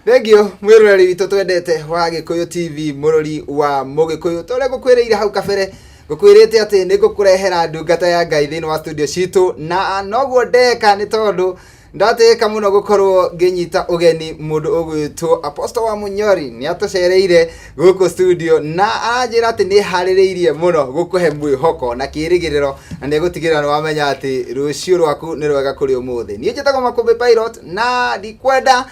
Thengio mwĩroreri witũ twendete wa Gĩkũyũ TV, mũrori wa Mũgĩkũyũ. Ta ũrĩa ngũkwĩrĩire hau kabere, ngũkwĩrĩte atĩ nĩ ngũkũrehera ndungata ya Ngai thĩinĩ wa studio citũ, na noguo ndeka nĩ tondũ ndatĩĩka mũno gũkorwo ngĩnyita ũgeni mũndũ ũgwĩtwo Apostle wa Munyori. Nĩ atũcereire gũkũ studio na aranjĩra atĩ nĩ harĩrĩirie mũno gũkũhe mwĩhoko na kĩrĩgĩrĩro, na nĩ egũtigĩrĩra nĩ wamenya atĩ rũciũ rwaku nĩ rwega kũrĩ ũmũthĩ. Niĩ njĩtagwo Makũmbĩ Pilot na ndikwenda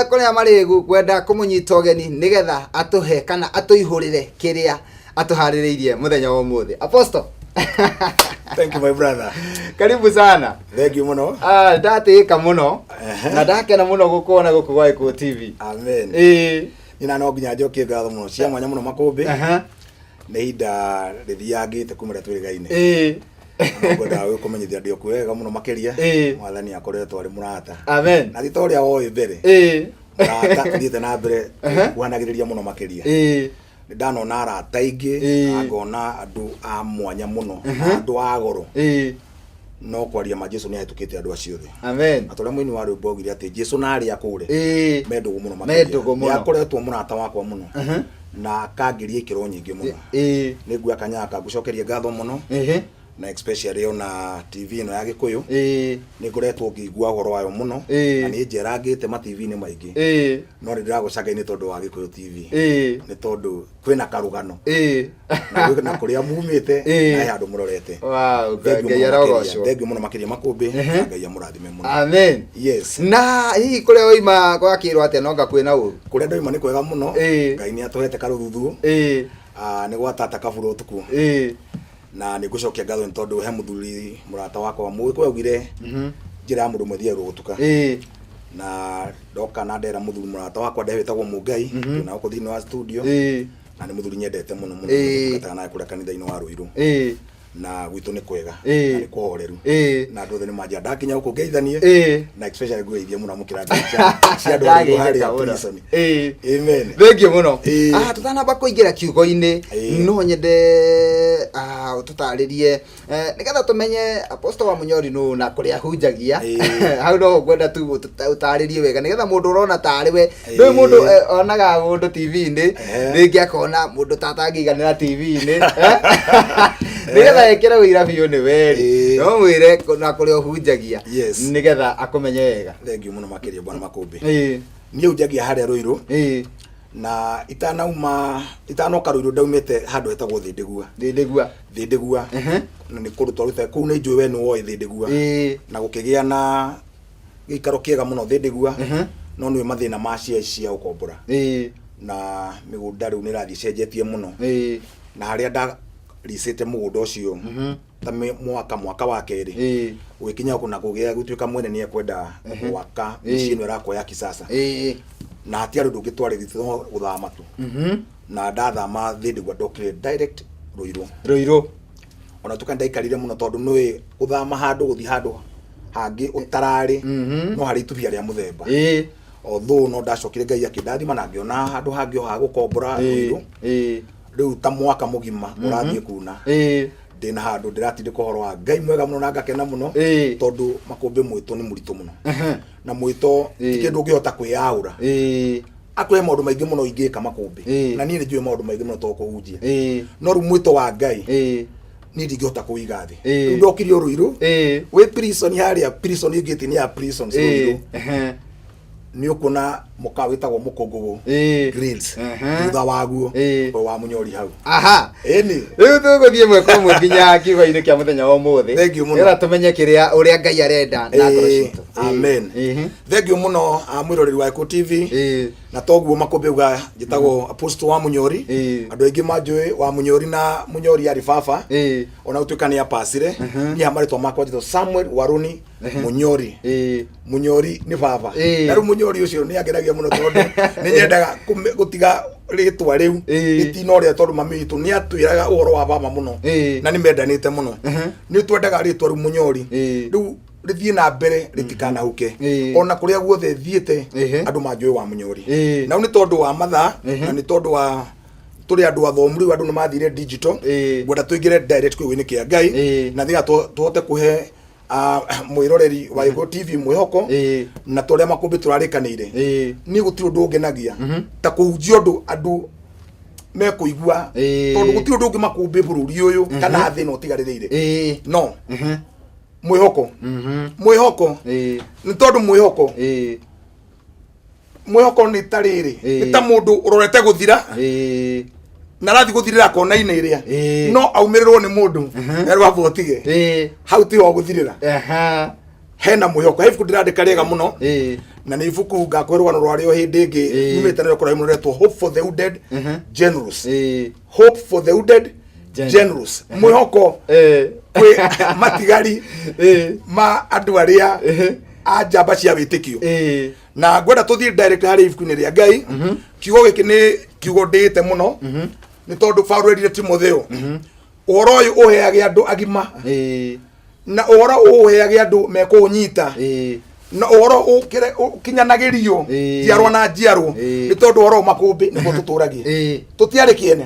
kũrĩa marĩgu kwenda kũmũnyita ũgeni nĩgetha atũhe kana atũihũrĩre kĩrĩa atũharĩrĩirie mũthenya wa ũmũthĩ. Apostle. Thank you, my brother. Karibu sana. Thank you mũno. Ah, ndatĩĩka mũno na ndakena mũno gũkuona gũkũ gwa Gĩkũyũ TV. Amen. Nina no nginya njokie ngatho mũno cia mwanya mũno Makũmbĩ. Nĩ ihinda rĩthiangĩte kuma rĩrĩa twĩrĩgaine. Ngwendaga gũkũmenyithia ndĩ okuo wega mũno makĩria. Mwathani akoretwo arĩ mũrata. Amen. Na ti ta ũrĩa woĩ mbere. Mũrata tũthiĩte na mbere kuhanagĩrĩria mũno makĩria. Nĩ ndanona arata aingĩ na ngona andũ a mwanya mũno na andũ a goro. No kwaria ma, Jesu nĩ ahĩtũkĩte andũ acio othe. Amen. Na tũrĩa mũini wa rwĩmbo augire atĩ Jesu na arĩa akũre me ndũgũ mũno. Me Makĩria. ndũgũ mũno. Nĩ akoretwo mũrata wakwa mũno na akangĩria ikĩro nyingĩ mũno. Nĩ nguoya kanya gaka ngũcokerie ngatho mũno na especially ona TV ĩno ya Gĩkũyũ. Nĩ ngoretwo ngĩigua ũhoro wayo mũno na nĩ njerangĩte ma TV-inĩ maingĩ, no nĩ ndĩragũca Ngai nĩ tondũ wa Gĩkũyũ TV, nĩ tondũ kwĩna karũgano na kwĩna kũrĩa mumĩte na he handũ mũrorete. Wow, Thank you Ngai mũno makĩria. arogocwo. Thank you mũno makĩria, Makũmbĩ, na Ngai amũrathime mũno. Amen. Yes. Na hihi kũrĩa waima gwakĩrwo atĩa? Nonga kwĩna ũru? Kũrĩa ndoima nĩ kwega mũno. Ngai nĩ atũhete karũthuthuũ. Ah, nĩ gwatata kabura ũtukũ na nĩ ngũcokia ngatho nĩ tondũ he mũthuri mũrata wakwa Mũgĩkũyũ augire njĩra ya mũndũ mũthiagĩrwo gũtuka, na ndoka na ndera mũthuri mũrata wakwa ndehe wĩtagwo Mũngai na gũkũ thĩinĩ wa studio, na nĩ mũthuri nyendete mũno mũno. Tũtungataga naye kũrĩa kanitha-inĩ wa Rũirũ na gwitũ nĩ kwega na nĩ kũhoreru na andũ othe nĩ manjia ndakinya gũkũ ngeithanie na especially ngũgeithia mũno amũkĩra mbeca cia andũ arĩa Ndagĩtheka harĩa mũno. prison. Amen. Thengiũ mũno. Ah, tũtanamba kũingĩra kiugo-inĩ, no nyende ũtũtarĩrie nĩgetha tũmenye Apostle wa Mũnyori nũ na kũrĩa ahunjagia. Hau no ngwenda tu ũtarĩrie wega nĩgetha mũndũ ũrona tarĩ we ndũĩ mũndũ onaga mũndũ TV-inĩ, rĩngĩ akona mũndũ ta atangĩiganĩra TV-inĩ, nĩgetha ekĩre ũira biũ nĩ weri, no mwĩre na kũrĩa ũhunjagia nĩgetha akũmenye wega. Thank you mũno makĩria, bwana Makũmbĩ. Niĩ hunjagia harĩa Rũirũ na itanauma itanoka Rũirũ ndaumĩte handũ hetagwo Thĩndĩgua. Thĩndĩgua. Thĩndĩgua na nĩ kũndũ twarutĩte kũu, nĩ njũĩ we nĩ woĩ Thĩndĩgua, na gũkĩgĩa na gĩikaro kĩega mũno Thĩndĩgua, no nĩ mathĩna ma cia ũkombora na mĩgũnda rĩu nĩ ĩrathiĩ ĩcenjetie mũno, na harĩa ndaricĩte mũgũnda ũcio ta mwaka wa kerĩ gũgĩkinya na kũgĩa gũtuĩka mwene nĩ ekwenda gwaka mĩciĩ ĩno ĩrakwo ya kisasa, na hatiarĩ ũndũ ũngĩ twarĩrĩte no gũthama tu, na ndathama Thĩndĩgua ndokire direct Rũirũ. Rũirũ. Ona tuka ndaikarire mũno tondũ nĩũĩ gũthama handũ gũthiĩ handũ hangĩ ũtararĩ no harĩ itubia rĩa mũthemba, although no ndacokire Ngai akĩndathima na ngĩona handũ hangĩ o ha gũkombora Rũirũ. Rĩu ta mwaka mũgima ũrathiĩ kuna ndĩna handũ ndĩratindĩka ũhoro wa Ngai mwega mũno na ngakena mũno tondũ Makũmbĩ, mwĩto nĩ mũritũ mũno na mwĩto ti kĩndũ ũngĩhota kwĩyaũra. Akwĩ maũndũ maingĩ mũno ingĩka, Makũmbĩ, na niĩ nĩ njũĩ maũndũ maingĩ mũno to kũhunjia, no rĩu mwĩto wa Ngai niĩ ndingĩhota kũiga thĩ. Rĩu ndokire o Rũirũ wĩ prison harĩa prison gate-inĩ ya prisons Rũirũ, nĩ ũkuona mũkawa wĩtagwo Mũkũngũgũ Grills, thutha waguo we wa Mũnyori hau. Aha. Ĩni. Rĩu tũgũthiĩ ĩmwe kwa ĩmwe nginya kiugo-inĩ kĩa mũthenya wa ũmũthĩ Thank you mũno. nĩgetha tũmenye kĩrĩa ũrĩa Ngai arenda na ngoro citũ. Amen. Thank you mũno, mwĩroreri wa Gĩkũyũ TV. Na toguo Makũmbĩ uga, njĩtagwo Apostle wa Mũnyori. Andũ aingĩ manjũĩ wa Mũnyori na Mũnyori arĩ baba, ona gũtuĩka nĩ apacire. Niĩ ha marĩtwa makwa njĩtagwo Samuel Waruni Mũnyori. Mũnyori nĩ baba. Na rĩu Mũnyori ũcio nĩ angenagia mũno tondũ nĩ nyendaga gũtiga rĩtwa rĩu rĩtina ũrĩa, tondũ mami witũ nĩ atwĩraga ũhoro wa baba mũno na nĩ mendanĩte mũno. Nĩ twendaga rĩtwa rĩu Mũnyori rĩu rĩthiĩ na mbere rĩtikanahuke. Ona kũrĩa guothe thiĩte andũ manjũĩ wa Mũnyori. Na rĩu nĩ tondũ wa mathaa na nĩ tondũ wa tũrĩ andũ athomu, rĩu andũ nĩ mathire digital, ngwenda tũingĩre direct kiugo-inĩ kĩa Ngai na nĩgetha tũhote kũhe Mwĩroreri wa Gĩkũyũ TV mwĩhoko, na tũrĩa makũmbĩ tũrarĩkanĩire, niĩ gũtirĩ ũndũ ũngenagia ta kũhunjia ũndũ andũ mekũigua, tondũ gũtirĩ ũndũ ũngĩ makũmbĩ bũrũri ũyũ kana thĩ ĩno ũtigarĩrĩire no mwĩhoko. Mwĩhoko nĩ tondũ mwĩhoko, mwĩhoko nĩ ta rĩrĩ, nĩ ta mũndũ ũrorete gũthira na arathiĩ gũthirĩra kona-inĩ ĩrĩa, no aumĩrĩrwo nĩ mũndũ erwo abotige hau tiho gũthirĩra. Hena mwĩhoko. He ibuku ndĩrandĩka rĩega mũno, na nĩ ibuku ngakũhe rũgano rwarĩo hĩndĩ ĩngĩ. Nyumĩte narĩo kũraihu mũno, rĩretwo Hope for the Wounded Generals. Hope for the Wounded Generals, mwĩhoko kwĩ matigari ma andũ arĩa a njamba cia wĩtĩkio. Na ngwenda tũthiĩ direct harĩ ibuku-inĩ rĩa Ngai. Kiugo gĩkĩ nĩ kiugo ndĩĩte mũno, nĩ tondũ Paulo erire Timotheo, ũhoro ũyũ ũheage andũ agima, na ũhoro ũheage andũ mekũũnyita, na ũhoro ũkinyanagĩrio njiarwa na njiarwo, nĩ tondũ ũhoro ũyũ makũmbĩ nĩguo tũtũragie. Tũtiarĩ kĩene.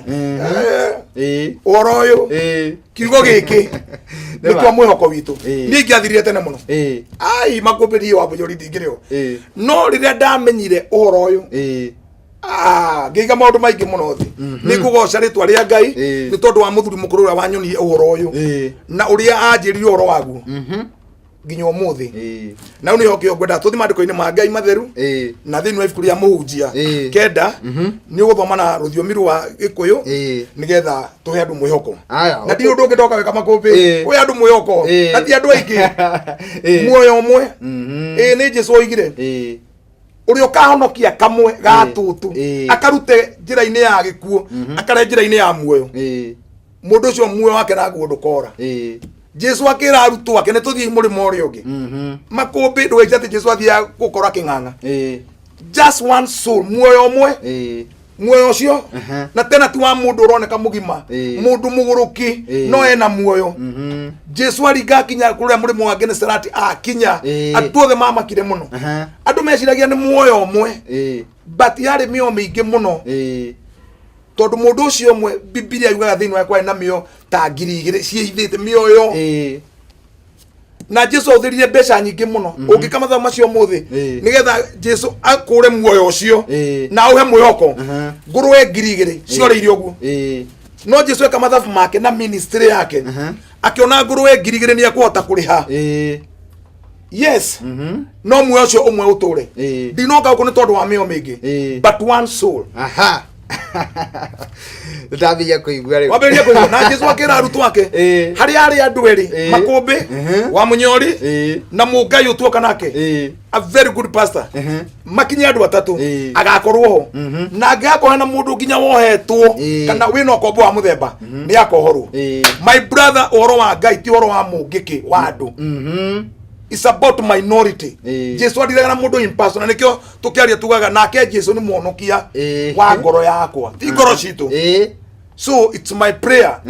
Ũhoro ũyũ, kiugo gĩkĩ nĩkĩo mwĩhoko witũ. Niĩ ingĩathirire tene mũno. Ai, makũmbĩ, niĩ wa mũnyũri ndingĩrĩ ho. No rĩrĩa ndamenyire ũhoro ũyũ, ngĩiga maũndũ maingĩ mũno thĩ. Nĩ ngũgoca rĩtwa rĩa Ngai nĩ tondũ wa mũthuri mũkũrũ ũrĩa wanyonirie ũhoro ũyũ na ũrĩa anjĩrire ũhoro waguo nginya ũmũthĩ. Na rĩu nĩho kĩo ngwenda tũthiĩ maandĩko-inĩ ma Ngai matheru, na thĩinĩ wa ibuku rĩa Mũhunjia 9, nĩ ũgũthoma na rũthiomi rwa Gĩkũyũ, nĩgetha tũhe andũ mwĩhoko. Aya, Na ndirĩ ũndũ ũngĩ ndoka weka makũmbĩ, kũhe andũ mwĩhoko. Na ti andũ aingĩ, muoyo ũmwe. Ĩĩ, nĩ Jesu oigire, ũrĩa ũkahonokia kamwe ga tũtũ, akarute njĩra-inĩ ya gĩkuũ, akare njĩra-inĩ ya muoyo, mũndũ ũcio muoyo wake naguo ndũkora. Jesu akĩra arutwo ake, nĩ tũthiĩ mũrĩmo ũrĩa ũngĩ. Makũmbĩ, ndũgaice atĩ Jesu athiaga gũkora kĩng'ang'a. Just one soul, muoyo ũmwe, muoyo ũcio, na tena ti wa mũndũ ũroneka mũgima, mũndũ mũgũrũki, no ena muoyo. Jesu aringa akinya kũrĩa mũrĩmo wa Genesarati, akinya, andũ othe mamakire mũno. Andũ meciragia nĩ muoyo ũmwe, but yarĩ mĩoyo mĩingĩ mũno, tondũ mũndũ ũcio ũmwe, Bibilia yugaga thĩinĩ wake kwarĩ na mĩoyo ta 2000 ciĩhithĩte mĩoyo. Na Jesu ahũthĩrire mbeca nyingĩ mũno, ũngĩka mathabu macio ũmũthĩ, nĩgetha Jesu akũre muoyo ũcio na auhe mwĩhoko. Ngũrũwe 2000 ciorĩire ũguo, no Jesu eka mathabu make na ministry yake, akĩona ngũrũwe 2000 nĩ ekũhota kũrĩha. Yes, no muoyo ũcio ũmwe ũtũre. Ndinoka gũkũ nĩ tondũ wa mĩoyo mĩingĩ, but one soul. Aha, ndambia kũigua rĩu. Wambĩrĩria kũigua. Na Jesu akĩra arutwo ake, harĩa arĩ andũ erĩ, makũmbĩ, wa mũnyori na mũngai ũtuoka nake, a very good pastor, makinye andũ atatũ, agakorwo ho. Na angĩgakorwo hena mũndũ nginya wohetwo kana wĩna ũkombo wa mũthemba, nĩ akohorwo. My brother, ũhoro wa Ngai ti ũhoro wa mũngĩkĩ wa andũ. It's about minority. Jesu athiraga na mũndũ in person, na nĩkĩo tũkĩaria tugaga nake Jesu nĩ mwonokia wa ngoro yakwa, ti ngoro citũ. So it's my prayer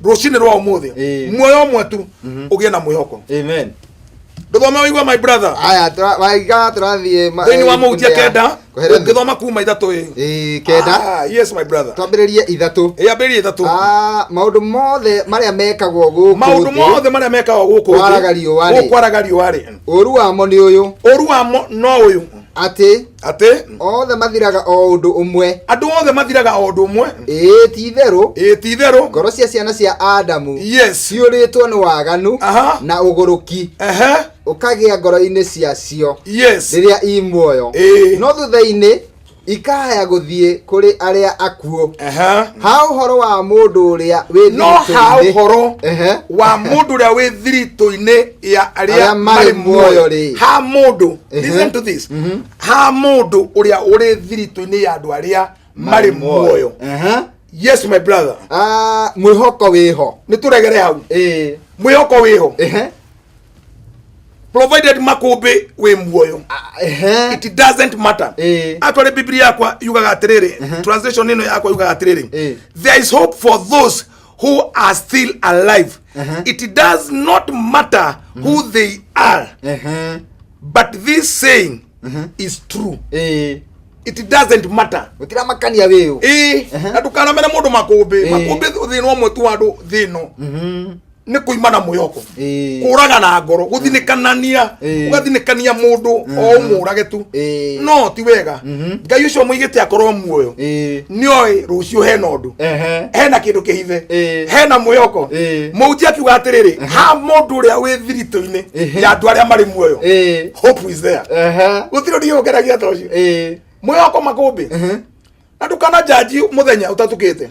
rũcinĩ rwa ũmũthĩ, muoyo ũmwe tu, ũgĩe na mwĩhoko. Amen. Ndũthome ũigua, my brother. Aya, waiga tũrathiĩ Thĩinĩ wa Mũhunjia ibuku rĩa 9, Kweherera. ũngĩthoma kuma 3 ĩ. 9. Ah, yes, my brother. Twambĩrĩrie 3. Ĩambĩrĩrie 3. Maũndũ mothe marĩa mekagwo gũkũ Maũndũ thĩ, mothe marĩa mekagwo gũkũ thĩ, Kwaraga riũa rĩ. gũkũ kwaraga riũa rĩ, ũũru wamo nĩ ũyũ, ũru wamo no ũyũ, atĩ atĩ othe mathiraga o ũndũ ũmwe. Andũ othe mathiraga o ũndũ ũmwe. Ĩĩ, ti itherũ, Ĩĩ, ti itherũ, ngoro cia ciana cia Adamu ciyũrĩtwo nĩ waganu na ũgũrũki, ũkagĩa ngoro-inĩ ciacio rĩrĩa i muoyo, no thutha-inĩ ikahaya gũthiĩ kũrĩ arĩa akuũ. Ha ũhoro wa mũndũ ũrĩa wĩ No ha thiritũ-inĩ, ũhoro wa mũndũ ũrĩa wĩ thiritũ-inĩ ya arĩa arĩa marĩ marĩ muoyo rĩ. Ha mũndũ, listen to this, ha mũndũ ũrĩa ũrĩ thiritũ-inĩ ya andũ arĩa marĩ muoyo. Yes, my brother. Mwĩhoko wĩho. Nĩ tũregere hau. Mwĩhoko wĩho, provided makũmbĩ wĩ muoyo. It doesn't matter. Atware Biblia yakwa yugaga atĩrĩrĩ, translation ĩno yakwa yugaga atĩrĩrĩ, "There is hope for those who are still alive. It does not matter who they are, but this saying is true." It doesn't matter. Gũtiramakania wĩũ. Ĩĩ, na ndũkanamene mũndũ, makũmbĩ. Makũmbĩ, thĩna ũmwe tu wa andũ thĩ ĩno. Nĩ kũima na mwĩhoko. Kũraga na ngoro, gũthinĩkanania. Ũgathinĩkania mũndũ o ũmũrage tu. No ti wega. Ngai ũcio mũigĩte akorwo muoyo nĩoĩ rũciũ hena ũndũ, hena kĩndũ kĩhithe, hena mwĩhoko. Mũhunjia akiuga atĩrĩrĩ, ha mũndũ ũrĩa wĩ thiritũ-inĩ ya andũ arĩa marĩ muoyo, hope is there. Gũtirĩ ũndũ ũngeragia ta ũcio. Mwĩhoko, makũmbĩ, na ndũkana njanji mũthenya ũtatukĩte.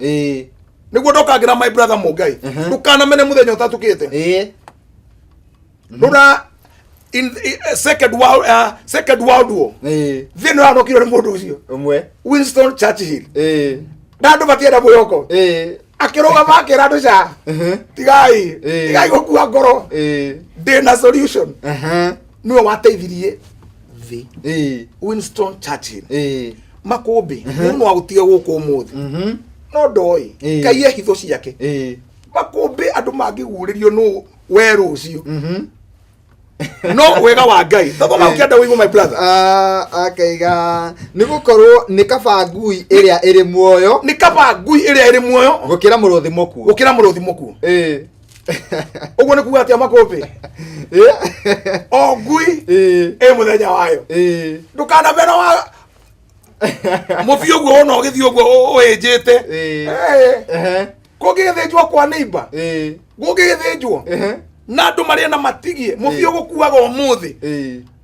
Nĩguo ndokangĩra, my brother mũngai. Ndũkanamene mũthenya ũtatukĩte. Rora in second world war, thĩ ĩno yanokirwo nĩ mũndũ ũcio ũmwe. Winston Churchill. Na andũ matienda mwĩhoko. Akĩrũgama akĩra andũ, ca tigai, tigai gũkua ngoro, ndĩna solution. Nĩwe wateithirie thĩ, Winston Churchill. Makũmbĩ, mũndũ no agũtige gũkũ ũmũthĩ, no ndoĩ Ngai e hitho ciake. Makũmbĩ, andũ mangĩguũrĩrio nũ we rũciũ, no wega wa Ngai tathoma ũkĩenda wĩigwo, my brother. Ah, akaiga nĩ gũkorwo nĩ kaba ngui ĩrĩa ĩrĩ muoyo Nĩ kaba ngui ĩrĩa ĩrĩ muoyo gũkĩra mũrũthi mũkuũ. Gũkĩra mũrũthi mũkuũ. Ũguo nĩ kuga atĩa, makũmbĩ? O ngui ĩ mũthenya wayo. Ndũkanamena wa mũbi ũguo wona ũgĩthiĩ ũguo ũhĩnjĩte. Kũngĩgĩthĩnjwo kwa neighbor, gũngĩgĩthĩnjwo na andũ marĩe na matigie mũbi ũgũkuaga ũmũthĩ.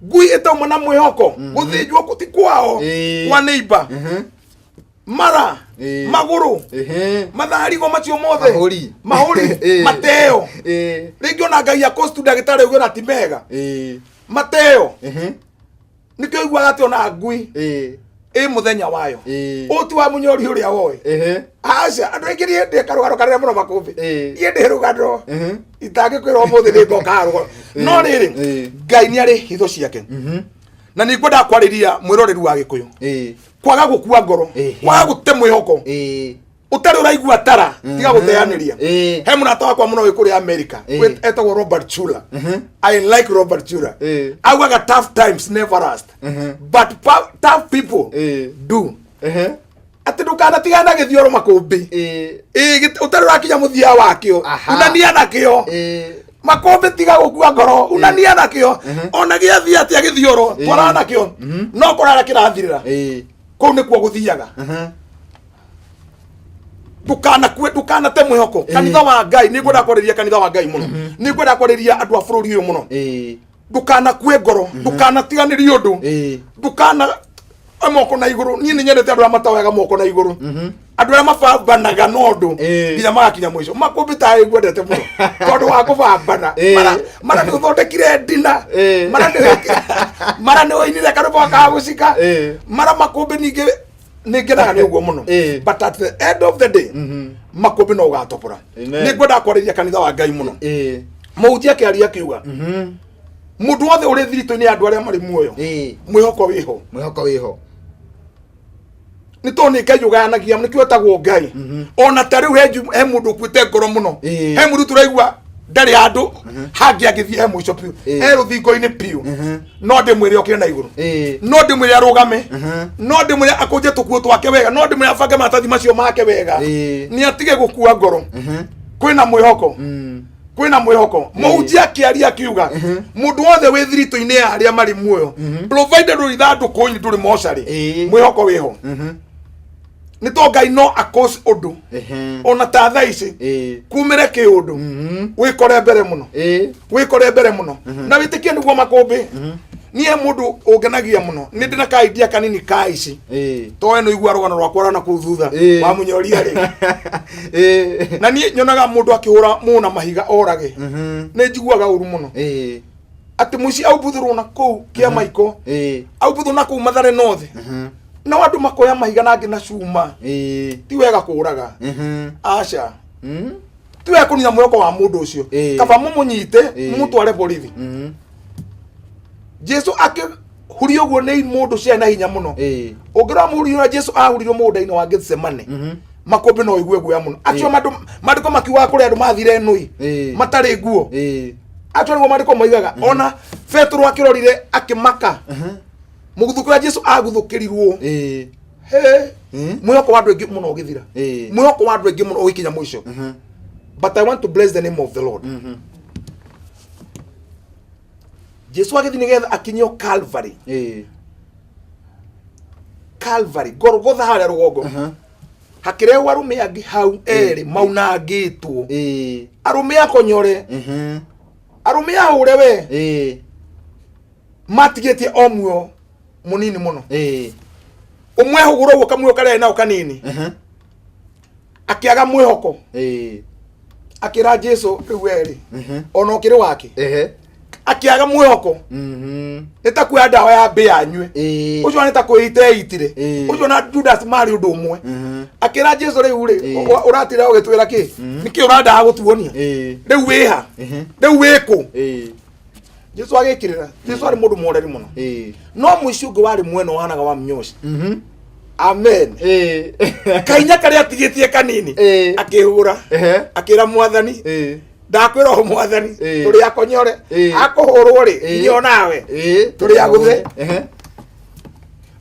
Ngui ĩtauma na mwĩhoko, gũthĩnjwo ti kwao, kwa neighbor, mara, magũrũ, matharigo macio mothe. Mahũri. Mahũri. Mateo. Rĩngĩ ona Ngai akũstu ndagĩtarĩ uge ona ti mega. Mateo. Nĩkĩo iguaga atĩ ona ngui ĩ mũthenya wayo. Ũũ ti wa mũnyori ũrĩa woĩ. Aca, andũ aingĩ, niĩ ndĩ karũgano kanene mũno, makũmbĩ. Niĩ ndĩ rũgano itangĩkwĩra ũmũthĩ, nĩ ngoka rũgano, no rĩrĩ, Ngai nĩ arĩ hitho ciake, na nĩ ngwendaga kwarĩria mwĩroreri wa Gĩkũyũ kwaga gũkua ngoro, kwaga gũte mwĩhoko. Ũtarĩ ũraigua tara, tiga gũteanĩria. He mũrata wakwa mũno wĩ kũrĩa America, etagwo Robert Chula. I like Robert Chula. Augaga, "Tough times never last, but tough people do." Atĩ ndũkanatigane na gĩthioro, makũmbĩ. Ĩ, ũtarĩ ũrakinya mũthia wakĩo, unania nakĩo. Makũmbĩ, tiga gũkua ngoro, unania nakĩo. Ona gĩathiĩ atĩa gĩthioro, twarana nakĩo, no kũrara kĩrathirĩra. Kũu nĩkuo gũthiaga. Ndũkanakue, ndũkanate mwĩhoko. Kanitha wa Ngai, nĩ ngwenda kwarĩria kanitha wa Ngai mũno, nĩ ngwenda kwarĩria andũ a bũrũri ũyũ mũno. Ndũkanakue ngoro, ndũkanatiganĩrie ũndũ, ndũkana oe moko na igũrũ. Niĩ nĩ nyendete andũ arĩa mataoyaga moko na igũrũ, andũ arĩa mabambanaga na ũndũ nginya magakinya mũico. Makũmbĩ, taĩ ngwendete mũno tondũ wa kũbambana. Mara mara nĩ ũthondekire ndina. Mara nĩ mara nĩ ũinire karũmbo ka gũcika. Mara, makũmbĩ, ningĩ nĩ ngenaga nĩ ũguo mũno. But at the end of the day, makũmbĩ, no ũgatobora. Amen. Nĩ ngwenda kwarĩria kanitha wa Ngai mũno. Mũhunjia akĩaria akiuga, mũndũ wothe ũrĩ thiritũ-inĩ ya andũ arĩa marĩ muoyo, mwĩhoko wĩho. Mwĩhoko wĩho. Nĩ tondũ nĩ Ngai ũgayanagia, nĩkĩo etagwo Ngai. Ona ta rĩu he mũndũ ũkuĩte ngoro mũno, he mũndũ tũraigua ndarĩ handũ hangĩ angĩthiĩ, he mũico biũ, he rũthingo-inĩ biũ, no ndĩmwĩre okĩre na igũrũ, no ndĩmwĩre arũgame, no ndĩmwĩre akũnje tũkuo twake wega, no ndĩmwĩre abange maratathi macio make wega. Nĩ atige gũkua ngoro, kwĩna mwĩhoko, kwĩna mwĩhoko. Mũhunjia akĩaria akiuga, mũndũ wothe wĩ thiritũ-inĩ ya arĩa marĩ muoyo, provided ndũrĩ ithandũkũ-inĩ, ndũrĩ mocarĩ, mwĩhoko wĩho. Nĩ to Ngai no akos ũndũ. Ona ta thaa ici kumĩre kĩũndũ, wĩkore mbere mũno, wĩkore mbere mũno na wĩtĩkie nĩguo. Makũmbĩ, niĩ mũndũ ũngenagia mũno, nĩ ndĩ na ka idea kanini ka ici, to we nĩ igua rũgano rwakwa rwa na kũu thutha wa mũnyoria rĩ. Na niĩ nyonaga mũndũ akĩhũra mũna mahiga orage, nĩ njiguaga ũru mũno, atĩ mũici aumbuthũrwo na kũu kĩa maiko, aumbuthũrwo na kũu Mathare North, nao andũ makoya mahiga na angĩ na cuma. Ti wega kũraga, aca. Ti wega kũnina mwĩhoko wa mũndũ ũcio. Kaba mũmũnyite, mũmũtware borithi. Jesu akĩhuria ũguo nĩ mũndũ ciarĩ na hinya mũno. Ũngĩrora mũhurio ũrĩa Jesu ahurirwo mũgũnda-inĩ wa Gethsemane, makũmbĩ, no ũigue guoya mũno. Acio mandĩko makiugaga kũrĩ andũ mathire nũi matarĩ nguo. Acio nĩguo mandĩko moigaga. Ona Petero akĩrorire akĩmaka mũguthũko ũrĩa Jesu aguthũkĩrirwo. He, mwĩhoko wa andũ aingĩ mũno ũgĩthira, mwĩhoko wa andũ aingĩ mũno ũgĩkinya mũico. But I want to bless the name of the Lord. Jesu agĩthiĩ nĩgetha akinyio Calvary. Calvary, Golgotha harĩa rũgongo. Hakĩrehwo arũme angĩ hau erĩ maunangĩtwo. Arũme akonyore, arũme ahũre we, matigĩtie o muoyo mũnini mũno. Ũmwe ahũgũra ũguo kamuoyo karĩa arĩ nako kanini. Akĩaga mwĩhoko. Akĩra Jesu rĩu we rĩ, ona ũkĩrĩ wake. Akĩaga mwĩhoko. Nĩ ta kuoya ndawa ya mbĩa anyue. Ũcio nĩ ta kwĩita eitire. Ũcio na Judas marĩ ũndũ ũmwe. Akĩra Jesu rĩu rĩ, ũratira ũgĩtwĩra kĩ? Nĩkĩ ũrandaga gũtuonia? Rĩu wĩha? Rĩu wĩkũ? Jesu agĩkĩrĩra. Jesu arĩ mũndũ mũhoreri mũno. No mũici ũngĩ warĩ mwena wahanaga wa mnyoci. Amen. Kainya karĩa atigĩtie kanini. Akĩhũra. Akĩra mwathani. Ndakwĩra o mwathani. Tũrĩ akonyore. Akũhũrwo rĩ, nginya onawe. Tũrĩ agũthe.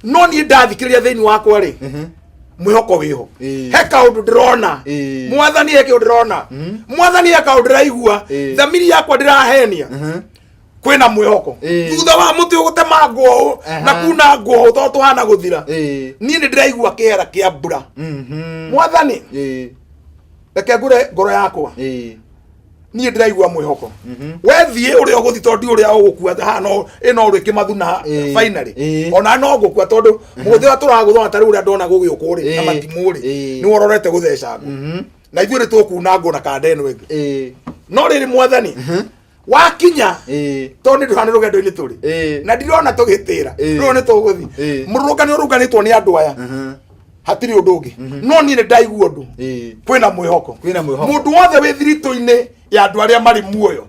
No niĩ ndathikĩrĩria thĩinĩ wakwa rĩ, mwĩhoko wĩho. He kaũndũ ndĩrona. Mwathani he kĩũndũ ndĩrona. Mwathani he kaũndũ ndĩraigua. Thamiri yakwa ndĩrahenia. Kwĩna mwĩhoko. Thutha wa mũtĩ ũgũtemangwo ũũ na kunangwo ũũ tondũ tũhana gũthira. Niĩ nĩ ndĩraigua kĩera kĩa mbura. Mwathani, reke ngũre ngoro yakwa. Niĩ ndĩraigua mwĩhoko. We thiĩ ũrĩa ũgũthiĩ tondũ ndi ũrĩa ũgũkua haha no ĩno ũrĩ kĩmathuna finally. Ona no ngũkua tondũ mũthĩ ũrĩa tũragũthona ta rĩu ũrĩa ndona gũgĩũkwo rĩ na matimũ rĩ, nĩ wororete gũthecangwo. Na ithuĩ nĩ tũkunangwo na kanda ĩno ĩngĩ. No rĩrĩ mwathani, wakinya tondũ nĩ ndũhana rũgendo-inĩ tũrĩ na ndirona tũgĩtĩra rũrũ nĩ tũgũthiĩ. Mũrũrũngano ũrũnganĩtwo nĩ andũ aya, hatirĩ ũndũ ũngĩ, no niĩ nĩ ndaigua ũndũ, kwĩna mwĩhoko. Kwĩna mwĩhoko. Mũndũ wothe wĩ thiritũ-inĩ ya andũ arĩa marĩ muoyo,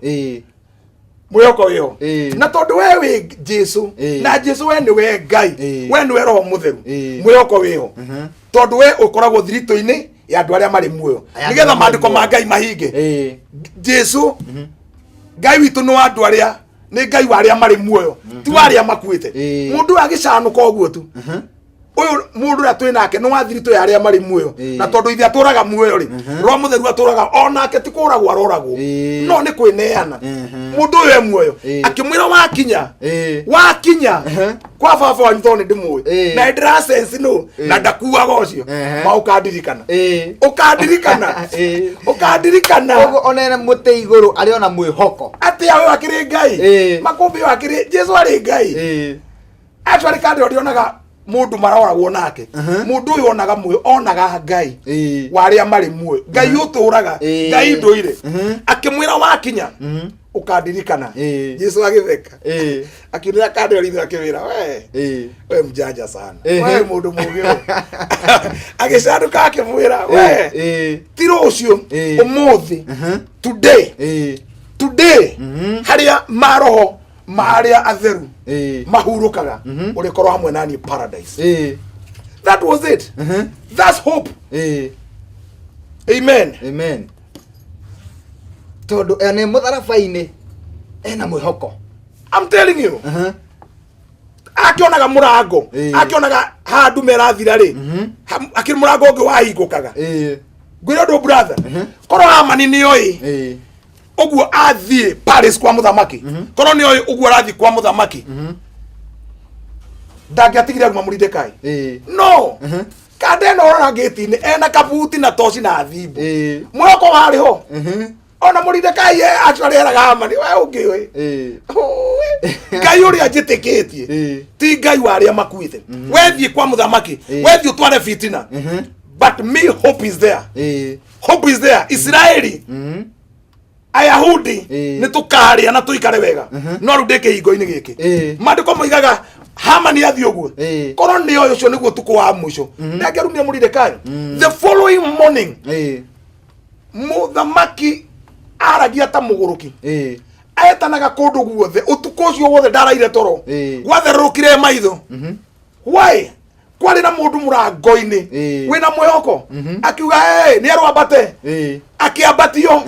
mwĩhoko wĩho. Na tondũ we wĩ Jesu, na Jesu we nĩwe Ngai, we nĩwe Roho Mũtheru, mwĩhoko wĩho tondũ we ũkoragwo thiritũ-inĩ ya andũ arĩa marĩ muoyo Aya andũ nĩgetha arĩa marĩ maandĩko ma muoyo. Ngai mahinge. Jesu Ngai witũ nĩ wa andũ arĩa, nĩ Ngai wa arĩa marĩ muoyo, ti wa arĩa makuĩte. Mũndũ ũyũ agĩcanũka ũguo tu, ũyũ mũndũ ũrĩa twĩ nake nĩ wa thiritũ ya arĩa marĩ muoyo. Na tondũ ithe atũraga muoyo rĩ, Roho Mũtheru atũraga onake, ti kũragwo aroragwo, no nĩ kwĩneana. Mũndũ ũyũ e muoyo. Akĩmwĩra wakinya, wakinya kwa baba wanyu tondũ nĩ ndĩmũĩ na nĩ ndĩrasense nũ na ndakuaga ũcio, ma ũkandirikana, ũkandirikana, ũkandirikana. Koguo ona ena mũtĩ igũrũ arĩ ona mwĩhoko. Atĩa ũyũ akĩrĩ Ngai? Makũmbĩ ũyũ akĩrĩ Jesu arĩ Ngai. Actually kandĩ ndionaga mũndũ maroragwo nake. Mũndũ ũyũ onaga muoyo, onaga Ngai wa arĩa marĩ muoyo, Ngai ũtũraga, Ngai ndũire. Akĩmwĩra wakinya ũkandirikana. Jesu agĩtheka, akiunĩra kandĩ ritho, akĩmwĩra we, we mjanja sana, we mũndũ mũũgĩ we. Agĩcanũka akĩmwĩra we, ti rũciũ, ũmũthĩ, today, today, harĩa maroho ma arĩa atheru mahurũkaga, ũrĩkorwo hamwe na niĩ paradise. That was it. That's hope. Amen. Amen. Tondũ ene mũtharaba-inĩ ena mwĩhoko. I'm telling you, akĩonaga mũrango, akĩonaga handũ merathira rĩ, akĩrĩ mũrango ũngĩ wahingũkaga. Ngwĩra ũndũ brother, korwo Hamani nĩ oĩ ũguo athiĩ Paris kwa mũthamaki, korwo nĩ oĩ ũguo arathiĩ kwa mũthamaki, ndangĩatigire aruma Mũridekai. No kanda ĩno ũrora ngĩti-inĩ ena kabuti na toci na thimbo, mwĩhoko warĩ ho. Ona Mũridekai actually eraga Hamani, we ũngĩũĩ Ngai ũrĩa njĩtĩkĩtie ti Ngai wa arĩa makuĩte. Wethiĩ kwa mũthamaki, wethiĩ ũtware fitina, but me, hope is there. Hope is there. Isiraeli, Ayahudi, nĩ tũkarĩa na tũikare wega. No rĩu ndĩ kĩhingo-inĩ gĩkĩ. Maandĩko moigaga Hamani athiĩ ũguo, korwo nĩ oĩ ũcio nĩguo ũtukũ wa mũico, ndangĩarumire Mũridekai. The following morning, mũthamaki aragia ta mũgũrũki, etanaga kũndũ guothe. Ũtukũ ũcio wothe ndaraire toro, gwatherũrũkire maitho. Why? Kwarĩ na mũndũ mũrango-inĩ wĩna mwĩhoko, akiuga, "Hey, nĩ arwambate." Akĩambatio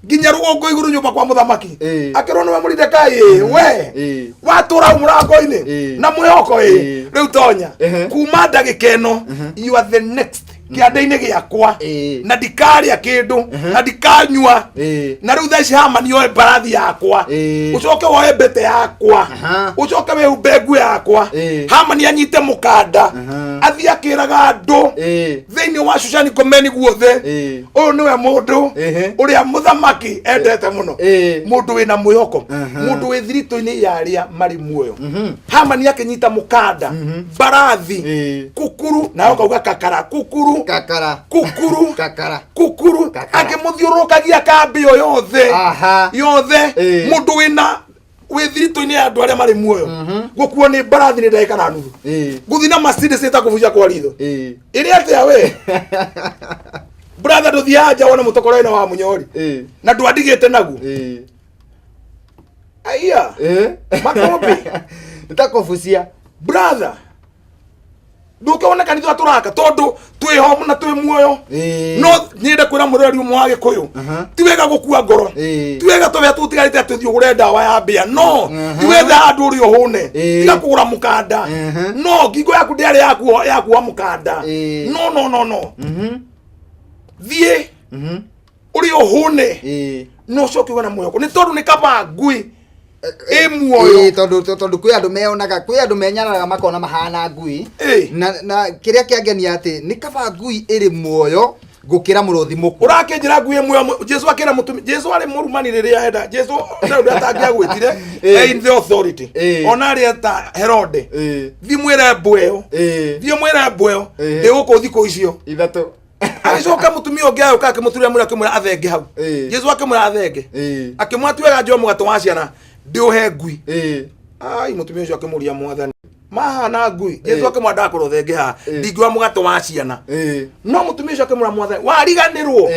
nginya rũgongo igũrũ nyũmba kwa mũthamaki. Akĩrwo, nĩwe Mũridekai? Ĩ, we watũra hau mũrango-inĩ na mwĩhoko? Ĩ. Rĩu tonya. Kuma ndagĩka ĩno, you are the next. Kĩande-inĩ gĩakwa. Na ndikarĩa kĩndũ na ndikanyua. Na rĩu thaa ici Hamani oe mbarathi yakwa, ũcoke woe mbete yakwa, ũcoke wĩhumbe nguo yakwa. Hamani anyite mũkanda, athiĩ akĩraga andũ thĩinĩ wa Shushani Ngomeni guothe, ũyũ nĩwe mũndũ ũrĩa mũthamaki endete mũno, mũndũ wĩna mwĩhoko, mũndũ wĩ thiritũ-inĩ ya arĩa marĩ muoyo. Hamani akĩnyita mũkanda, mbarathi, kukuru, nawe ũkauga kakara, kukuru, Kakara. Kukuru. Kakara. Kukuru. Kakara. Akĩmũthiũrũrũkagia kambĩ ĩyo yothe yothe. Mũndũ wĩna wĩ thiritũ-inĩ ya andũ arĩa marĩ muoyo, gũkuo nĩ mbarathi nĩ ndagĩka na nuthu, gũthiĩ na Mercedes ĩta kũbucia kwa ritho. Ĩrĩ atĩa we brother? Ndũthiaga nja wone mũtokora wĩna wa mũnyori na ndwandigĩte naguo. Aiya. Makũmbĩ. Nĩtakũbucia. Brother, ndũkĩone kanitha tũraka tondũ twĩ ho na twĩ muoyo. No nyende kwĩra mũrori ũmwe wa Gĩkũyũ, ti wega gũkua ngoro. Ti wega tũbĩa tũtigarĩte atĩ ũthiĩ ũgũre ndawa ya mbĩa, no ti wethe handũ ũrĩ ũhũne. Tiga kũgũra mũkanda. No ngingo yaku ndĩarĩ yakuoha mũkanda. No, no, no, no. Thiĩ ũrĩ ũhũne, no ũcoke ũgĩe na mwĩhoko, nĩ tondũ nĩ kaba ngui ĩ muoyo. Tondũ kwĩ andũ meonaga, kwĩ andũ menyararaga makona mahana ngui. Na kĩrĩa kĩangenia atĩ nĩ kaba ngui ĩrĩ muoyo gũkĩra mũrũthi mũkuũ. Ũrakĩnjĩra ngui ĩ muoyo? Jesu akĩra mũtumi, Jesu arĩ mũrumani rĩrĩa enda Jesu ndarĩ ũndũ atangĩagwĩtire. In the authority, ona arĩ ta Herode, thiĩ mwĩre mbwe ĩyo, thiĩ mwĩre mbwe ĩyo ndĩ gũkũ thikũ icio 3. Agĩcoka mũtumia ũngĩ agĩũka akĩmũturĩra mwĩrĩ, akĩmwĩra athenge hau. Jesu akĩmwĩra athenge, akĩmwĩra ti wega njoe mũgate wa ciana ndĩũhe ngui. Ai, mũtumia ũcio akĩmũria, "Mwathani, mahana ngui?" Jesu akĩmwĩra, "Ndakwĩra ũthenge haha, ndingĩoya mũgate wa ciana." No mũtumia ũcio akĩmwĩra, "Mwathani, wariganĩrwo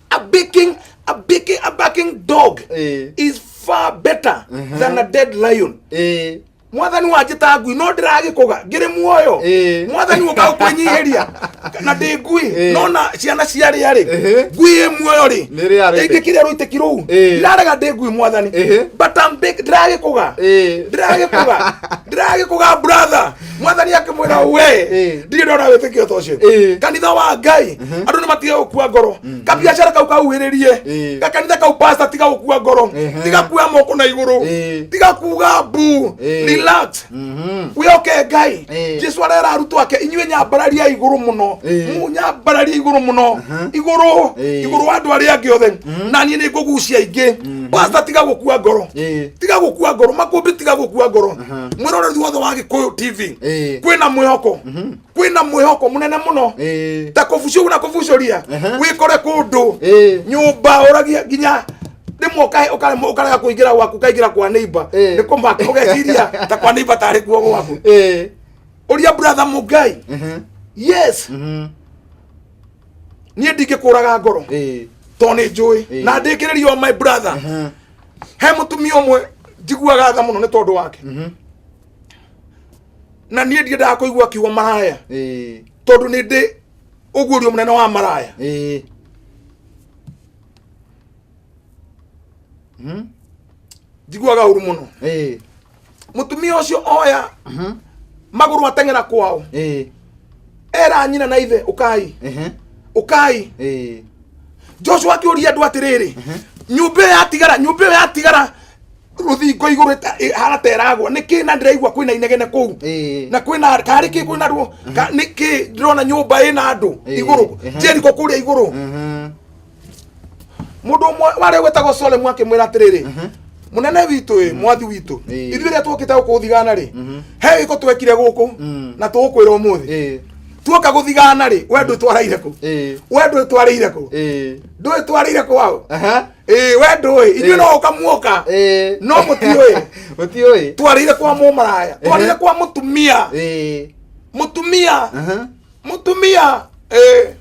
a barking dog is far better than a dead lion." Mwathani, wanjĩta ngui no ndĩragĩkũga ngĩrĩ muoyo. Mwathani, ũka gũkwĩnyihĩria na ndĩ ngui. No na ciana ciarĩa rĩ, ngui ĩ muoyo rĩ, Nĩ rĩarĩte. ĩngĩkĩrĩa rũitĩki rũu. Ndirarega ndĩ ngui, mwathani, but I'm big, ndĩragĩkũga, ndĩragĩkũga, ndĩragĩkũga, brother. Mwathani akĩmwĩra, "We, ndirĩ ndona wĩtĩkio ta ũcio." Kanitha wa Ngai, andũ nĩ matige gũkua ngoro. Kabiacara kau kauhĩrĩrie, gakanitha kau, pastor, tiga gũkua ngoro. Tiga kuoya moko na igũrũ. Tiga kuga mbu. Relax, wĩhoke Ngai. Jesu arera arutwo ake, "Inyuĩ nyambararia igũrũ mũno, nyambararia igũrũ mũno, igũrũ, igũrũ wa andũ arĩa angĩ othe, na niĩ nĩ ngũgucia ingĩ." Pastor, tiga gũkua ngoro. Tiga gũkua ngoro. Makũmbĩ, tiga gũkua ngoro. Mwĩroreri wothe wa Gĩkũyũ TV, kwĩna mwĩhoko, kwĩna mwĩhoko mũnene mũno. Ta kũbucio na kũbucũria, wĩkore kũndũ nyũmba ũragia nginya rĩmwe ũkarega kũingĩra gwaku, ũkaingĩra kwa neighbor. Nĩ kũmaka, ũgeciria ta kwa neighbor tarĩ kuo gwaku. Ũria brother Mũngai. Yes, niĩ ndingĩkũraga ngoro, tondũ nĩ njũĩ na ndĩkĩrĩrio, my brother. He mũtumia ũmwe njiguaga tha mũno nĩ tondũ wake, na niĩ ndiendaga kũigua kiugo maraya, tondũ nĩ ndĩ ũguũrio mũnene wa maraya. Njiguaga ũru mũno. Mũtumia ũcio oya magũrũ ateng'era kwao, era nyina na ithe, "Ũkai, ũkai." Joshua akĩũria andũ atĩrĩrĩ, "Nyũmba ĩyo yatigara, nyũmba ĩyo yatigara rũthingo igũrũ ĩhana ta ĩragwa nĩkĩ? Na ndĩraigua kwĩna inegene kũu na kwĩna karĩ kĩ, kwĩna ruo nĩkĩ? Ndĩrona nyũmba ĩna andũ igũrũ Jeriko kũrĩa igũrũ." Mũndũ ũmwe warĩa gwĩtagwo Solemu akĩmwĩra atĩrĩrĩ, "Mũnene witũ ĩ, mwathi witũ, ithuĩ rĩrĩa twokĩte gũkũ gũthigana rĩ, he gĩko twekire gũkũ na tũgũkwĩra ũmũthĩ. Tuoka gũthigana rĩ, we ndũtwaraire kũ? We ndũtwarĩire kũ? Ndũtwarĩire kwao?" Ĩĩ, we ndũĩ, inyuĩ no ũka muoka, no mũtiũĩ. Mũtiũĩ. "Twarĩire kwa mũmaraya, twarĩire kwa mũtumia, mũtumia, mũtumia." Ĩĩ,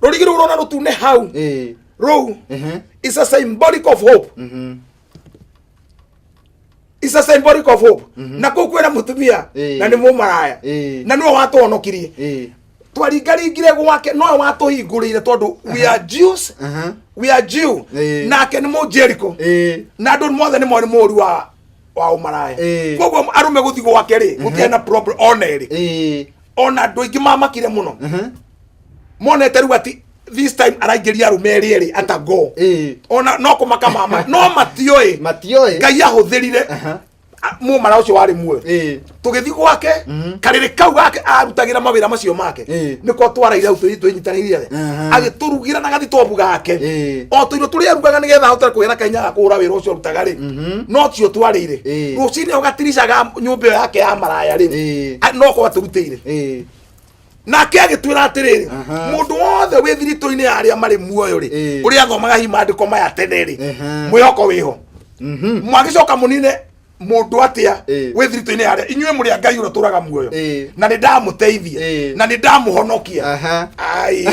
rũrigi rũu ũrona rũtune hau, rũu is a symbolic of hope, is a symbolic of hope. Na kũu kwĩna mũtumia na nĩ mũmaraya, na nĩwe watũhonokirie. Twaringaringire gwake, nowe watũhingũrĩire, tondũ we are Jews, we are Jew, nake nĩ mũnjeriko, na andũ mothe nĩ moĩ nĩ mũũri wa ũmaraya. Koguo arũme gũthiĩ gwake rĩ, gũtiarĩ na problem ona ĩrĩ. Ona andũ aingĩ mamakire mũno, monete rĩu atĩ this time araingĩria arũme erĩ erĩ atago. Ona no kũmaka mama no matioĩ. Matioĩ. Ngai ahũthĩrire mũmara ũcio warĩ muoyo. Tũgĩthiĩ gwake, karĩrĩ kau gake arutagĩra mawĩra macio make, nĩko twaraire hau twĩnyitanĩire othe. Agĩtũrugĩra na gathitobu gake, o tũirio tũrĩa arugaga nĩgetha ahote kũgĩa na kahinya ga kũhũra wĩra ũcio arutaga rĩ, no tio twarĩire. Rũcinĩ o gatirica ga nyũmba ĩyo yake ya maraya rĩ, no ko atũrutĩire. Nake agĩtwĩra atĩrĩrĩ, mũndũ wothe wĩ thiritũ-inĩ ya arĩa marĩ muoyo rĩ, ũrĩa athomaga hihi maandĩko maya tene rĩ, mwĩhoko wĩho. Mwagĩcoka mũnine mũndũ atĩa wĩ thiritũ-inĩ ya arĩa inyuĩ mũrĩ a Ngai ũrĩa ũtũraga muoyo? Na nĩ ndamũteithia na nĩ ndamũhonokia. Ai,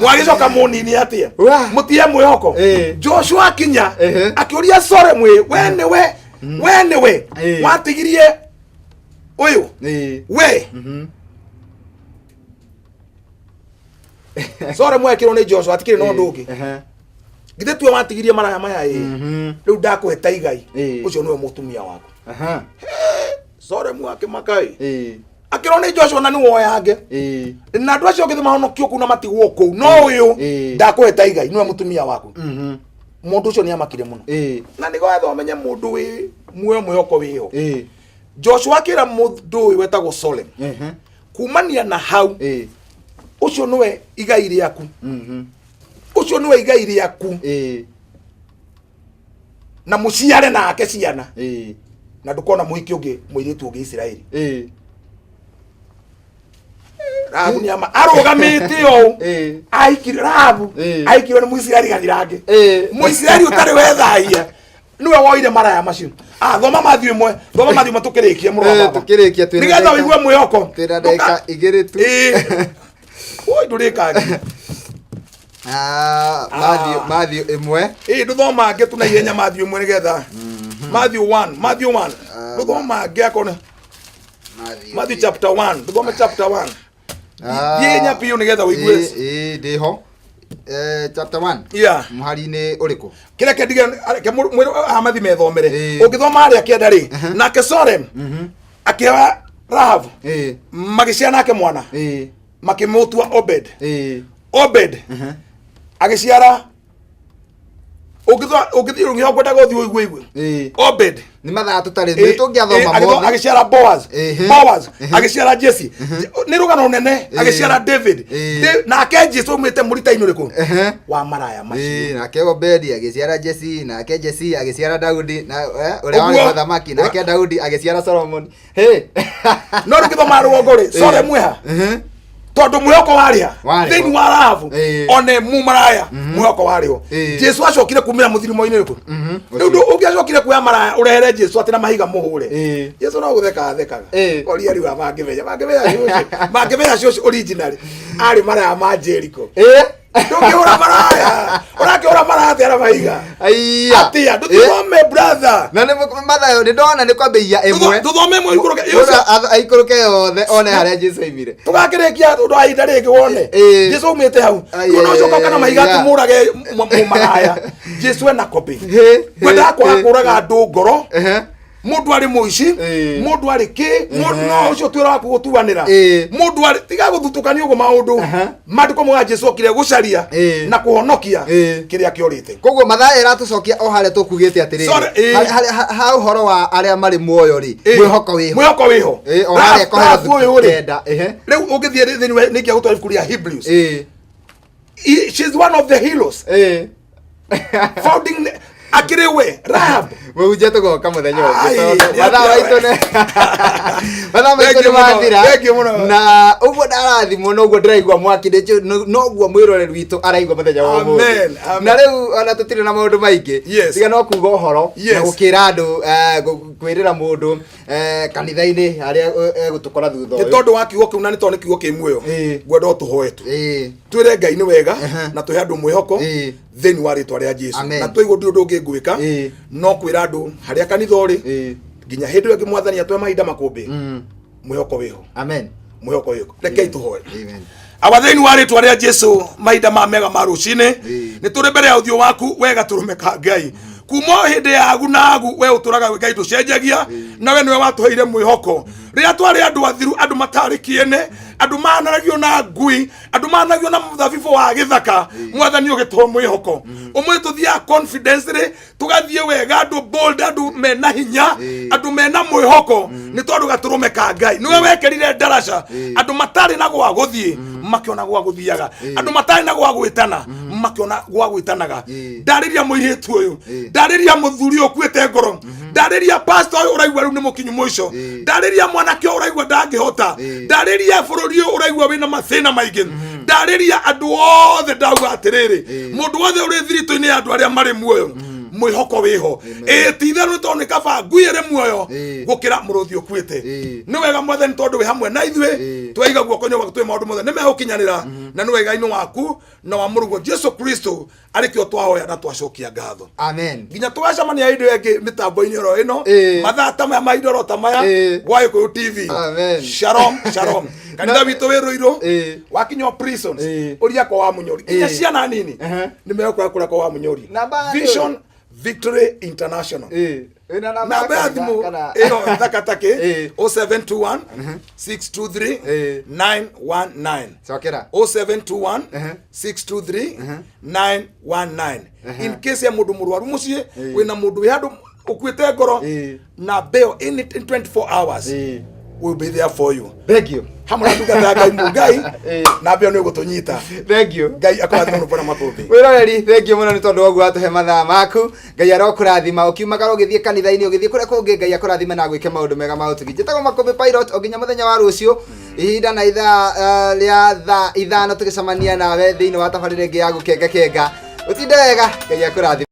mwagĩcoka mũnini atĩa? Mũtige mwĩhoko. Joshua akinya, akĩũria sore mwĩ we nĩwe, we nĩwe watigirie ũyũ we sore mwekĩrwo nĩ Joshua atikĩrĩ na ũndũ ũngĩ. Githĩ tuwe watigirie maraya maya ĩ? Rĩu ndakũhe ta igai. Ũcio nĩwe mũtumia waku. Sore mwakĩmaka ĩ, akĩrwo nĩ Joshua na nĩ woyange na andũ acio angĩ mahonokio kũu na matigwo kũu, no ũyũ ndakũhe ta igai, nĩwe mũtumia waku. Mũndũ ũcio nĩ amakire mũno. Na nĩgetha ũmenye mũndũ wĩ muoyo, mwĩhoko wĩho. Joshua akĩra mũndũ ũyũ wetagwo Solem, kumania na hau, ũcio nĩwe igai rĩaku, ũcio nĩwe igai rĩaku, na mũciare nake ciana, na ndũkona mũhiki ũngĩ, mũirĩtu ũngĩ Isiraeli. Rahabu nĩ ama arũgamĩte ũũ. Ahikire Rahabu, ahikirwo nĩ Mũisiraeli gathirange, Mũisiraeli ũtarĩ wethahia nĩwe woire maraya macio. Ah, thoma Matthew ĩmwe, thoma Matthew ĩmwe tũkĩrĩkia, mũrũ wa baba. Tũkĩrĩkia twĩna nĩgetha ũigue mwĩhoko. Twĩna ndagĩka 2 tu. Oi, ndũrĩkangi. Ah, Matthew, Matthew 1. Ĩ, ndũthomange tu na ihenya Matthew 1 nĩgetha Matthew 1, Matthew 1, ndũthomange akona. Matthew, Matthew chapter 1, ndũthome chapter 1. Ah, Thiĩ hinya biũ nĩgetha ũigue. Ĩ, ndĩho. Chapter 1. Mũhari-inĩ ũrĩkũ? Kĩrĩa kĩndige reke mwĩrĩ amathi methomere. Ũngĩthoma harĩa kĩanda rĩ, nake Solem akĩoya Rahabu, magĩciara nake mwana, makĩmũtua Obed. Obed agĩciara, ũngĩthiĩ ũngĩhota kwendaga ũthiĩ ũigue igue. Obed. Nĩ mathaa tũtarĩ, nĩ tũngĩathoma mothe. Agĩciara Boaz. Boaz agĩciara Jesse, nĩ rũgano rũnene. Agĩciara David. Nake Jesu aumĩte mũrita-inĩ ũrĩkũ? Wa maraya macio. Nake Obedi agĩciara Jesse, nake Jesse agĩciara Daudi, na ũrĩa warĩ Ũguo. mũthamaki, nake Daudi agĩciara Solomon. Hey. No rĩu gĩthoma rũgongo rĩ, sore mweha, tondũ mwĩhoko warĩ ha? Warĩ ho. Thĩinĩ wa Rahabu, one mu maraya, mwĩhoko warĩ ho. Jesu acokire kumĩra mũthirimo-inĩ ũrĩkũ? Rĩu ũngĩacokire kuoya maraya ũrehere Jesu atĩ na mahiga mũhũre, Jesu no gũtheka athekaga. Oria rĩu mangĩmenya, mangĩmenya cũcũ, mangĩmenya cũcũ originally arĩ maraya ma Jericho. Ndũngĩhũra maraya, ũrakĩhũra maraya atĩa na mahiga? Aiya. Atĩa? Ndũthome, brother. Na nĩ Mathayo nĩ ndona nĩ kwambĩrĩria 1. Tũthome ĩmwe ikũrũke. Mũndũ aikũrũke yothe one harĩa Jesu aimire. Tũgakĩrĩkia ũndũ wa ihinda rĩngĩ wone Jesu aumĩte hau. Ai, Rĩu no ũcoka ũka na mahiga yeah. atĩ mũrage mũmaraya. Jesu ena copy. Ngwendaga kwaga kũraga andũ ngoro. Mũndũ arĩ mũici, mũndũ arĩ kĩ, mũndũ no ũcio twĩra waku gũtuanĩra. Mũndũ arĩ tiga gũthutũkania ũguo maũndũ. Maandĩko mauga Jesu okire gũcaria na kũhonokia kĩrĩa kĩorĩte. Koguo Mathayo ĩratũcokia o harĩa tũkugĩte atĩrĩrĩ, Sorry, ha ũhoro wa arĩa marĩ muoyo rĩ, mwĩhoko wĩho. Mwĩhoko wĩho. O harĩa Rahabu ũyũ rĩ, 9, ehe. Rĩu ũngĩthiĩ thĩinĩ wa nĩngĩa gũtwara ibuku rĩa Hebrews. She's one of the heroes founding akĩrĩ we Rahab. Mũhunjia, tũgoka mũthenya ũngĩ Ai, tondũ nĩ mathaa atĩa maitũ we? mathaa maitũ Thank nĩ you mũno, mathira. thank you mũno. Na ũguo ndarathimwo noguo ndĩraigua mwaki ndĩnjũ noguo mwĩroreri witũ araigua mũthenya wa ũmũthĩ. Amen, amen. Na rĩu ona tũtirĩ na maũndũ maingĩ, tiga no kuga ũhoro na gũkĩra andũ, kwĩrĩra mũndũ kanitha-inĩ harĩa egũtũkora thutha Nĩ ũyũ. tondũ wa kiugo kĩu, na nĩ tondũ nĩ kiugo kĩ muoyo, ngwenda o tũhoe tu, twĩre Ngai nĩ wega na tũhe andũ mwĩhoko thĩinĩ wa rĩtwa rĩa Jesu. Amen. Na twaigua ndĩ ũndũ ũngĩ ngwĩka no kwĩra andũ harĩa kanitha ũrĩ nginya hĩndĩ ĩyo ĩngĩ Mwathani atũhe mahinda makũmbĩ. Mwĩhoko wĩho. Amen. Mwĩhoko wĩho, rekei tũhoe. Amen. Awa, thĩinĩ wa rĩtwa rĩa Jesu, mahinda ma mega ma rũcinĩ, nĩ tũrĩ mbere ya ũthiũ waku wega tũrũme ka Ngai. Kuma o hĩndĩ yagu na agu, we ũtũraga wĩ Ngai ndũcenjagia, na we nĩwe watũheire mwĩhoko rĩrĩa twarĩ andũ athiru, andũ matarĩ kĩene, andũ manaragio na ngui, andũ manaragio na mũthabibũ wa gĩthaka. Mwathani, ũgĩtũhe mwĩhoko ũmwe, tũthiaga confidence rĩ, tũgathiĩ wega, andũ bold, andũ mena hinya, andũ mena mwĩhoko, nĩ tondũ gatũrũme ka Ngai nĩwe wekĩrire ndaraca. Andũ matarĩ na gwa gũthiĩ makĩona gwa gũthiaga, andũ matarĩ na gwa gwĩtana makĩona gwa gwĩtanaga. Ndarĩria mũirĩtu ũyũ, ndarĩria mũthuri ũyũ ũkuĩte ngoro, ndarĩria pastor ũyũ ũraigua rĩu nĩ mũkinyu mũico, ndarĩria mwanake ũyũ ũraigua ndangĩhota, ndarĩria bũrũri ũyũ ũraigua wĩna mathĩna maingĩ, ndarĩria andũ othe. Ndauga atĩrĩrĩ, mũndũ wothe ũrĩ thiritũ-inĩ ya andũ arĩa marĩ muoyo, mwĩhoko wĩho. Ĩĩ, ti itherũ, nĩ tondũ nĩ kaba ngui ĩrĩ muoyo gũkĩra mũrũthi ũkuĩte. Nĩ wega, Mwathani, tondũ wĩ hamwe na ithuĩ. Twaiga guoko-inĩ gwaku twĩ maũndũ mothe nĩ megũkinyanĩra, na nĩ wega-inĩ waku na wa mũrũguo Jesu Kristo arĩkĩo twahoya na twacokia ngatho. Amen. Nginya tũgacemania hĩndĩ ĩyo ĩngĩ mĩtambo-inĩ oro ĩno, mathaa ta maya, mahinda oro ta maya, gwa Gĩkũyũ TV. Amen. Shalom, shalom. Kanitha witũ wĩ Rũirũ. Wakinya prisons, ũria kwa wa Mũnyori. Nginya ciana nini nĩ megũkora kũrĩa kwa wa Mũnyori. Namba ya Vision Victory International. Wĩna namba Namba ya kanitha thimũ ĩyo thakatake, 0721 623 919. Cokera. 0721 623 919, in case ya mũndũ mũrwaru mũciĩ, wĩna mũndũ wĩ handũ ũkuĩte ngoro, na bail in 24 hours will be there for you. Thank you. Hamwe na ndungata ya Ngai Mũngai, na mbeo nĩ ũgũtũnyita. Thank you. Ngai akũrathime mũno, Bwana Makũmbĩ. Wĩroreri, thank you mũno nĩ tondũ wa ũguo watũhe mathaa maku. Ngai arokũrathima ũkiumagara ũgĩthiĩ kanitha-inĩ, ũgĩthiĩ kũrĩa kũngĩ. Ngai akũrathime na gwĩke maũndũ mega ma ũtugi. Njĩtagwo Makũmbĩ Pilot. O nginya mũthenya wa rũciũ, ihinda na ithaa rĩa thaa 5, tũgĩcemania nawe thĩinĩ wa tabarĩra ĩngĩ ya gũkenga kenga. Ũtinde wega, Ngai akũrathime.